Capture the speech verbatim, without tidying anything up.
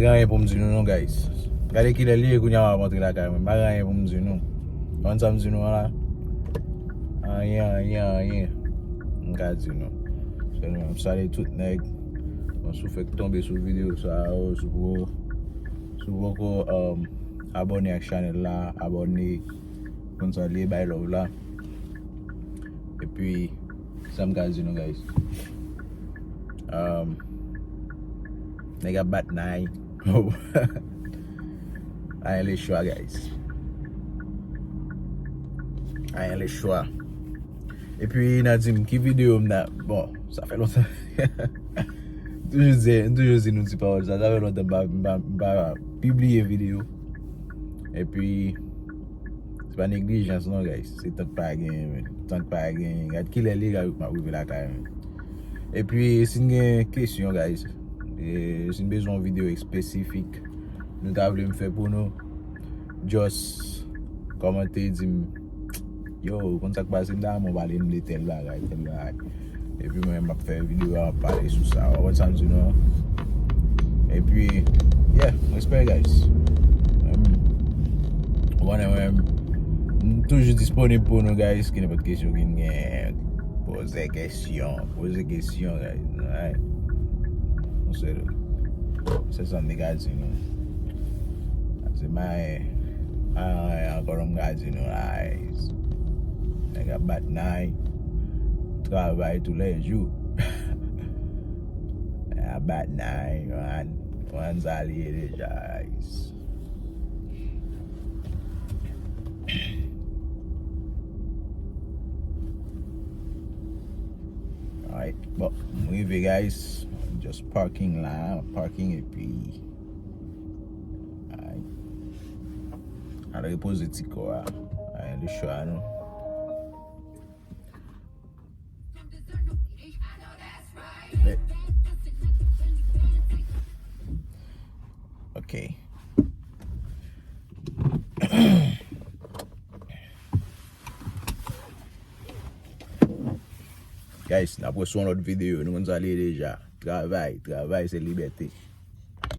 Anyen pou m di nou non, guys. Gade kilè li ye kounye a m ap antre lakay mwen. M pa gen anyen pou m di nou. Konn sa m di nou an la? Anyen, anyen, anyen. M ka di nou. Sèlman, m salye tout nèg. Bon, si w fèk tonbe sou videyo sa yo, si w poko, si w poko, um, abòne ak chanèl la, abòne. Konn sa l ye, bay love la. Epi, sa m ka di nou, guys. Um, nèg ap bat nay. Anyen le chwa, guys. Anyen le chwa. Epi, n a di m, ki videyo m ta, bon, sa fè lontan. M toujou di, m toujou di nou ti pawòl sa. Sa fè lontan m pa, m pa, m pa pibliye videyo. Epi, se pa neglijans non, guys. Se tan k pa genyen, men. Tan k pa genyen. Gad kilè li, gad m ap rive lakay, men. Epi, si n gen kesyon, guys, e, si n bezwen yon videyo espesifik, nou ta vle m fè pou nou, just kòmante, di m, yo, ou konn sa k pase, m ta renmen w pale m de tèl bagay, tèl bagay. Epi mwen, m ap fè videyo a, m ap pale sou sa. Ou konn sa m di nou an? Epi, yeah, respè, guys. Mwen, mwen, m toujou disponib pou nou, guys. Ki nenpòt kesyon ki n gen, poze kesyon, poze kesyon, guys. Alright. Se, se sa m te ka di nou. Se may, ay, ankò non m ka di nou la. Nèg ap bat nay, travay tou lè jou. Nèg ap bat nay, man. Konn sa l ye deja, guys. Alright, bon, m rive, guys. Just parking la, parking epi. Alright. Al repoze ti kò a. Alright, le chwa nou. Ok. Guys, n ap wè sou yon lòt videyo. Nou konn sa l ye deja. Travay, travay se libète.